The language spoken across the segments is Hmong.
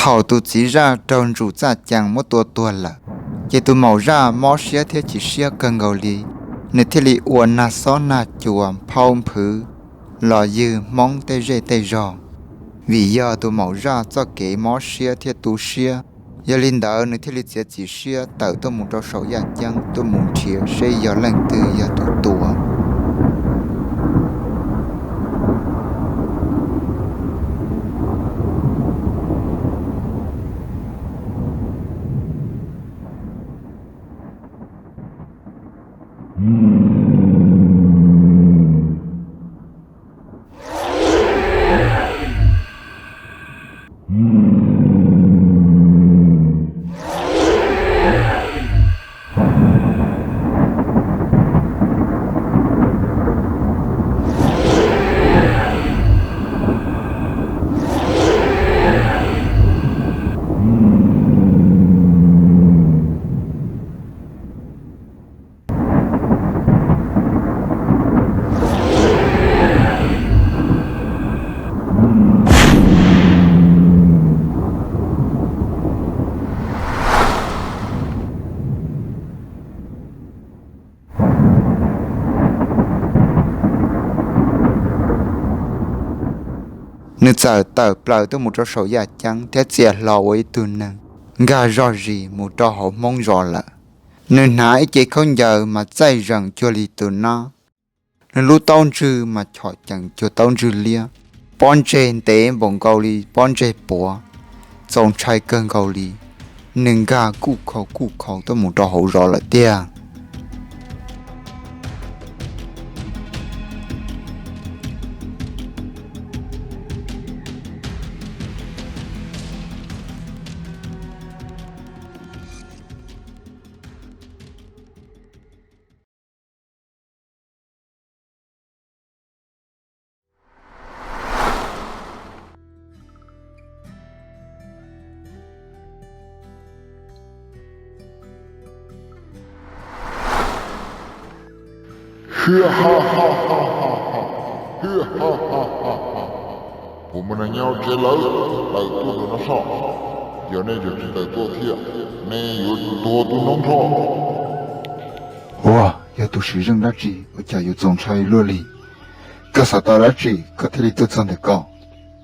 Thaum tus txiv zaj raug Ntsum Txaj Cees muab tua tuag lawm, ces tus maum zaj mob siab thiab chim siab kawg nkaus li, nws thiaj li ua nag xob nag cua, phauj nphwv los ywg Hmoob tej zej tej zog, vim yog tus maum zaj txoj kev mob siab thiab tu siab. Yog li ntawd nws thiaj li txiav txim siab tawm tuaj mus rau saum yaj ceeb tuaj mus nrhiav seb yog leej twg yog tus tua. Nws txawm tawm plaws tuaj mus rau saum yaj ceeb thiab txia hlo ua ib tug neeg nkag zog zis mus rau hauv Hmoob zos lawm. Nws hnav ib ce khaub ncaws mas txaij zeem cuag li tus nab. Nws lub taub ntswg mas chom cees cuag taub ntswg liab, pob ntseg ntev npaum nkaus li pob ntseg puav, txaus ntshai kawg nkaus li. Nws nkag kuj khau kuj khau tuaj mus rau hauv zos lawm tiag. Kuv mus nrog nyob tsev lawm, tawm tuaj ntawm no soj. Yog nej tseem tsis tawm tuaj thiab, nej yuav tuag tu noob nrho. Ua, yog tus sim zeej dab tsi ua cas yuav txaus ntshai luaj li? Koj xav tau dab tsi koj thiaj li tuaj txog ntawm ko,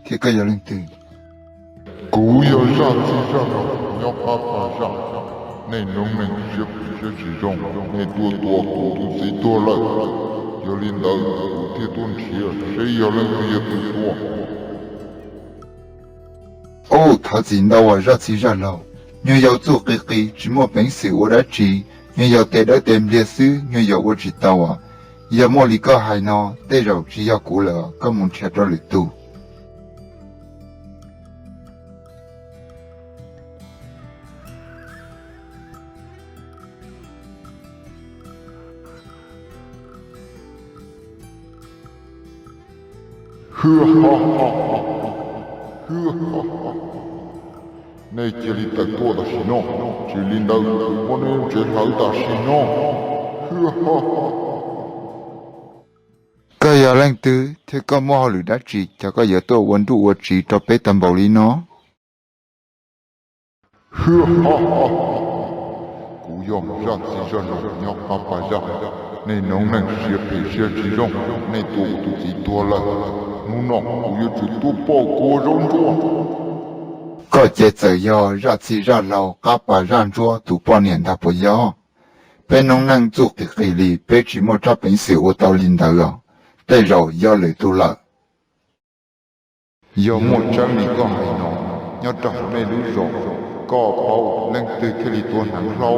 thiab koj yog leej twg? Kuv yog zaj txij zaj laug nyob qab pas zaj. Nej noob neej siab phem siab tsis zoo, nej tuaj tua kuv tus txiv tuag lawm. Yog li ntawd kuv thiaj tuaj nrhiav seb yog leej twg yog tus tua. Ub, thov txim ntau as zaj txij zaj laug, nyuag yaus txuj qis qis tsis muaj peev xwm ua dab tsi, nyuag yaus tes dawb tes npliag xwb nyuag yaus ua tsis tau as. Yog muaj li koj hais no tej zaum tsis yog kuv lawm, koj mus nrhiav rau lwm tus. Nej cia li tawm tuaj tam sim no, tsis li ntawd kuv muab nej lub tsev hlawv tam sim no. Koj yog leej twg thiab koj muaj hauj lwm dab tsi, cas koj yuav tuaj ua nruj ua tsiv rau peb tag npaum li no? Kuv yog zaj txij zaj laug nyob qab pas zaj. Nej noob neej siab phem siab tsis zoo, nej tua kuv tus txiv tuag lawm. Hnub no kuv yuav tsum tuaj pauj kuv ua zaub ntsuab. Koj ces txawm yog zaj txij zaj laug qab pas zaj ntsuab tus poj niam ntag puas yog? Peb noob neej txuj qis qis li, peb tsis muaj rab peev xwm ua tau li ntawd os. Tej zaum yog lwm tus lawm. Yog muaj tseeb li koj hais no, nyob rau hauv nej lub zos, koj paub leej twg thiaj li tua hneev hlau?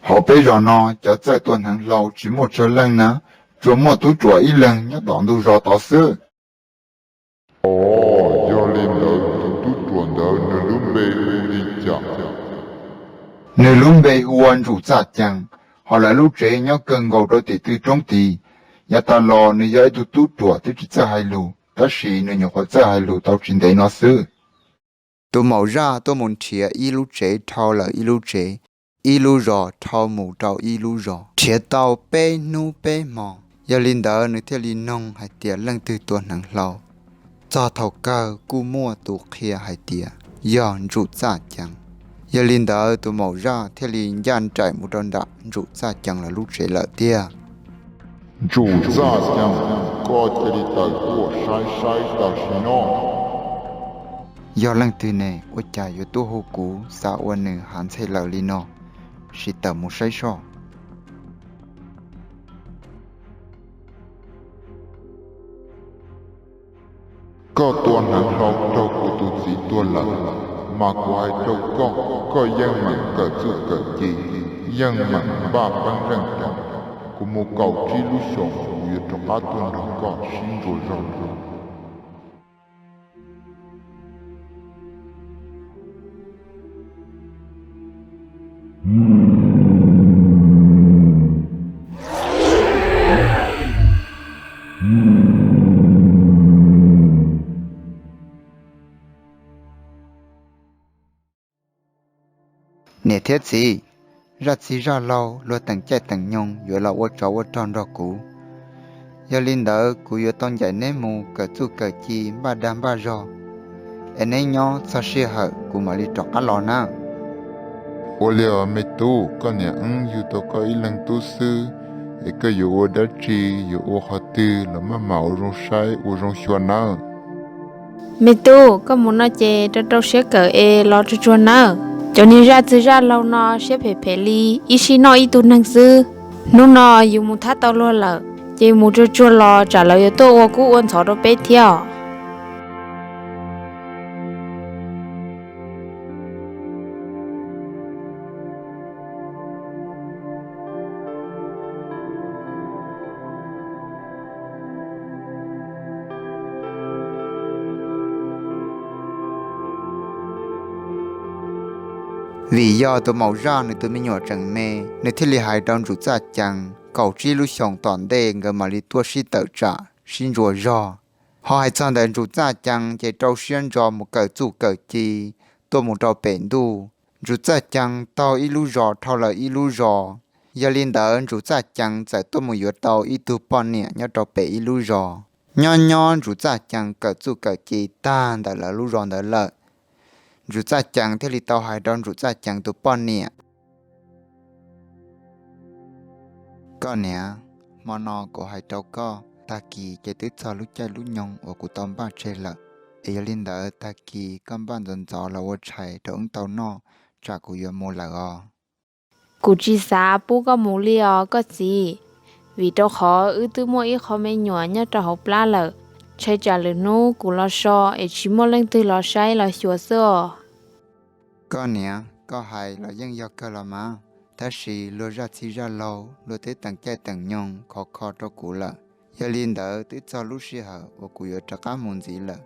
Hauv peb zos no cov txawj tua hneev hlau tsis muaj tsawg leej na, tsuas muaj tub ruam ib leeg nyob tom ntug zos tod xwb. Os, yog li ntawd tus tub ruam ntawd nws lub npe hu li cas? Nws lub npe hu ua Ntsum Txaj Cees, ho lawv lub tsev nyob kawg nkaus rau tim twg roob tid. Yav tas los nws yog ib tug tub ruam twb tsis txawj hais lus, tab sis nws nyuam qhuav txawj hais lus tau tsis ntev no xwb. Tus maum zaj tuaj mus nrhiav ib lub tsev dhau lawm ib lub tsev, ib lub zos dhau mus rau ib lub zos, nrhiav tau peb hnub peb hmo. Yog li ntawd nws thiaj li noog hais tias leej twg tua hneev hlau. Txog thaum kawg kuj muaj tus qhia hais tias yog Ntsum Txaj Cees. Yog li ntawd tus maum zaj thiaj li ncaj nraim mus rau nram Ntsum Txaj Cees lawv lub tsev lawm tiag. Ntsum Txaj Cees, koj cia li tawm tuaj saib saib tam sim no. Yog leej twg ne, ua cas yuav tuaj hu kuv, xav ua nws hav ntxhe lawm li no? Sim tawm mus saib soj. Koj tua hneev hlau raug kuv tus txiv tuag lawm, mas kuv hais rau koj, koj yeej meem kawm txuj kawm ci, yeej meem npaj peeb zeej coob. Kuv mus kaum tsib lub xyoos kuv yuav rov qab tuaj nrog koj sib ntsuas zog dua. Niam thiab txiv, zaj txij zaj laug luag teem caij teem nyoog yuav los ua tsov ua rog nrog kuv. Yog li ntawd kuv yuav tau ncaim neb mus kawm txuj kawm ci npaj dag npaj zog, es neb nyob txog sij hawm kuv mam li rov qab los nawb. Ua li os me tub, koj niam wb yug tau koj ib leeg tub xwb, es koj yuav ua dab tsi, yuav ua qhov twg los maj mam ua zoo saib ua zoo xyuas nawb. Me tub, koj mus no ces rau rau siab kawm es los tsuag tsuag nawb. Cov niag zaj txij zaj laug no siab phem phem li, ib sij noj ib tug neeg xwb. Hnub no yus mus thab tau luag lawm, ces mus tsuag tsuag los tsam lawv yuav tuaj ua kub ua ntxhov rau peb thiab os. Vim yog tus maum zaj nws tus me nyuam tseem me, nws thiaj li hais rau Ntsum Txaj Cees kaum tsib lub xyoos tom ntej nkawd mam li tuaj sib tawm tsam sib ntsuas zog. Ho hais txog ntawm Ntsum Txaj Cees ces rau siab ntso mus kawm txuj kawm ci tuaj mus rau pem ntuj. Ntsum Txaj Cees taug ib lub zos dhau lawm ib lub zos. Yog li ntawd Ntsum Txaj Cees txawm tuaj mus yuav tau ib tug poj niam nyob rau pem ib lub zos. Nyob nyob Ntsum Txaj Cees kawm txuj kawm ci tag ntawm lawv lub zos ntawd lawm, Ntsum Txaj Cees thiaj li tau hais rau Ntsum Txaj Cees tus poj niam. Koj niam, hmo no kuv hais rau koj, tag kis ces twb txog lub caij lub nyoog uas kuv tau npaj tseg lawm, es yog li ntawd tag kis koj npaj ntxov ntxov los ua tshais rau wb tau noj, tsam kuv yuav mus lawm os. Kuv tsis xav pub koj mus li os koj txiv, vim rau qhov wb twb muaj ib qho me nyuam nyob rau hauv plab lawm, ntshai tsam lwm hnub kuv los so es tsis muaj leej twg los saib los xyuas xwb os. Koj niam, koj hais los yeej yog kawg los mas, tab sis luag zaj txij zaj laug luag twb teem caij teem nyoog khov kho rau kuv lawm. Yog li ntawd twb txog lub sij hawm uas kuv yuav rov qab mus ntxiv lawm,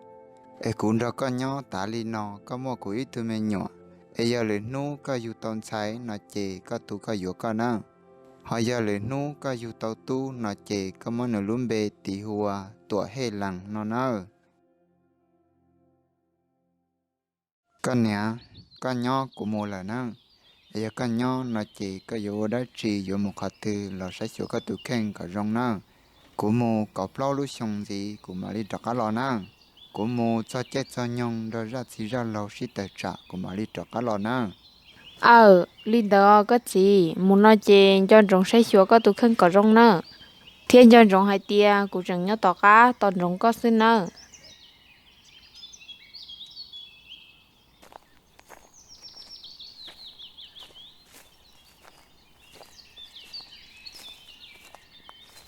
es kuv nrog koj nyob tas li no koj muaj kuv ib tug me nyuam, es yog lwm hnub koj yug tau ntxhais no ces koj tu koj yuav koj nawb. Ho yog lwm hnub koj yug tau tub no ces koj muab nws lub npe tis hu ua Tuam Hej Lees no nawb. Koj niam, koj nyob kuv mus lawm nawb. Es yog koj nyob no ces koj yuav ua dab tsi yuav mus qhov twg los saib xyuas koj tus kheej kom zoo nawb. Kuv mus kaum plaub lub xyoo ntxiv kuv mam li rov qab los nawb. Kuv mus txog caij txog nyoog nrog zaj txij zaj laug sib tawm tsam kuv mam li rov qab los nawb. Aw, li ntawd os koj txiv, mus no ces nco ntsoov saib xyuas koj tus kheej kom zoo nawb, thiab nco ntsoov hais tias kuv tseem nyob tom qab tos ntsoov koj xwb nawb.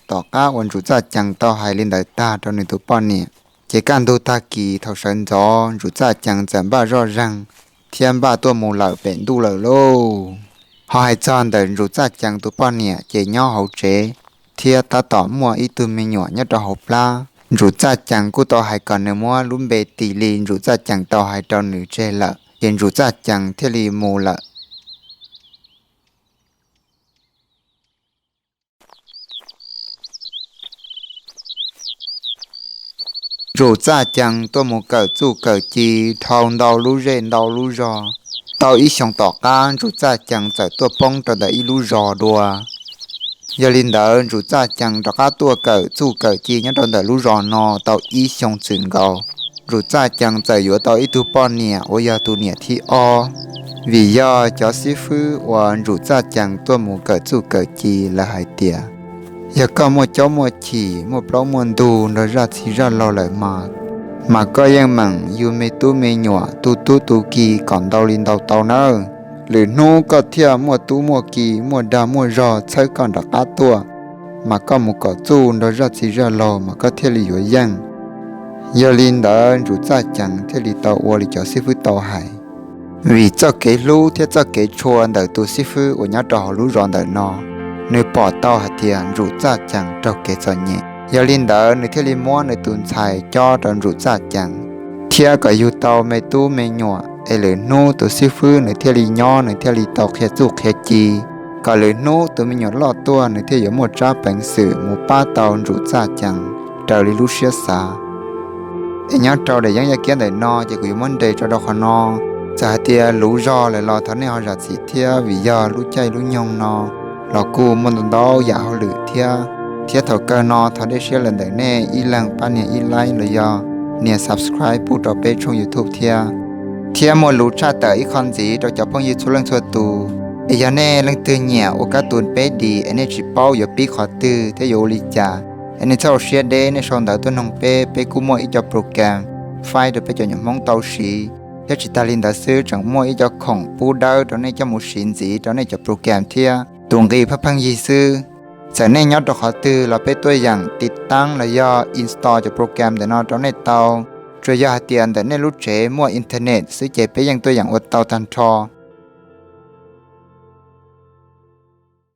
Tom qab uas Ntsum Txaj Cees tau hais li ntawd tag rau nws tus poj niam, ces kaj ntug tag kis thaum sawv ntxov Ntsum Txaj Cees txawm npaj zoj zeeg thiab npaj tuaj mus lawm pem ntuj lawm lauj. Ho hais txog ntawm Ntsum Txaj Cees tus poj niam ces nyob hauv tsev thiab tab tom muaj ib tug me nyuam nyob rau hauv plab. Ntsum Txaj Cees kuj tau hais kom nws muab lub npe tis li Ntsum Txaj Cees tau hais rau nws tseg lawm, ces Ntsum Txaj Cees thiaj li mus lawm. Ntsum Txaj Cees tuaj mus kawm txuj kawm ci dhau ntau lub zej ntau lub zog. Tau ib xyoos tom qab Ntsum Txaj Cees txawm tuaj poob rau ntawm ib lub zos dua. Yog li ntawd Ntsum Txaj Cees rov qab tuaj kawm txuj kawm ci nyob rau ntawm lub zos no tau ib xyoo txwm nkaus. Ntsum Txaj Cees txawm yuav tau ib tug poj niam uas yog tus niam thib ob, vim yog cov xib fwb uas Ntsum Txaj Cees tuaj mus kawm txuj kawm ci lawv hais tias yog koj muaj caub muaj chim, muaj plaub muaj ntug nrog zaj txhia zaj laug lawm mas, mas koj yeej meem yug me tub me nyuam tu tub tu ki kom ntau li ntau tau nawb. Lwm hnub koj thiaj muaj tub muaj ki, muaj dag muaj zog txhawb koj nram qab tuaj, mas koj mus kom txuj nrog zaj txhia zaj laug mas koj thiaj li yuav yeej. Yog li ntawd Ntsum Txaj Cees thiaj li tau ua li cov xib fwb tau hais. Vim txoj kev hlub thiab txoj kev tshua ntawm tus xib fwb uas nyob rau hauv lub zos ntawm no, nws pom tau hais tias Ntsum Txaj Cees raug kev txom nyem. Yog li ntawd nws thiaj li muab nws tus ntxhais cob rau Ntsum Txaj Cees, thiab kom yug tau me tub me nyuam es lwm hnub tus xib fwb nws thiaj li nyob, nws thiaj li tau qhia txuj qhia ci, kom lwm hnub tus me nyuam loj tuaj nws thiaj yuav muaj tsab peev xwm mus pab tau Ntsum Txaj Cees raws li lub siab xav. Es nyob rau daim yeeb yaj kiab ntawm no ces kuv yuav muab nres tso rau qhov no. Txawm hais tias luv zog lawm los thov nej ho zam txim thiab, vim yog lub caij lub nyoog no los kuj muaj ntau ntau yam hauj lwm thiab. Thiab thaum kawg no thov dej siab lawm ntawm nej ib leeg pab nias ib like los yog nias subscribe pub rau peb tshooj YouTube thiab. Thiab muaj lus tshaj tawm ib qho ntxiv rau cov phooj ywg txhua leej txhua tus, es yog nej leej twg nyiam ua kab tus peb dim es nej tsis paub yuav pib qhov twg thiab yuav ua li cas, es nej txhob ua siab deb, nej sau ntawv tuaj noog peb, peb kuj muaj ib co program faib rau peb cov nyuam Hmoob tau siv, thiab tsis tas li ntawd xwb tseem muaj ib co khoom pub dawb rau nej coj mus siv ntxiv rau nej cov program thiab. Tus nqi pheej pheej yig xwb. Txawm nej nyob rau qhov twg los peb tuaj yeem tiv taab los yog install cov program ntawm no rau nej tau. Tsuas yog hais tias ntawm nej lub tsev muaj internet xwb ces peb yeej tuaj yeem ua tau tag nrho.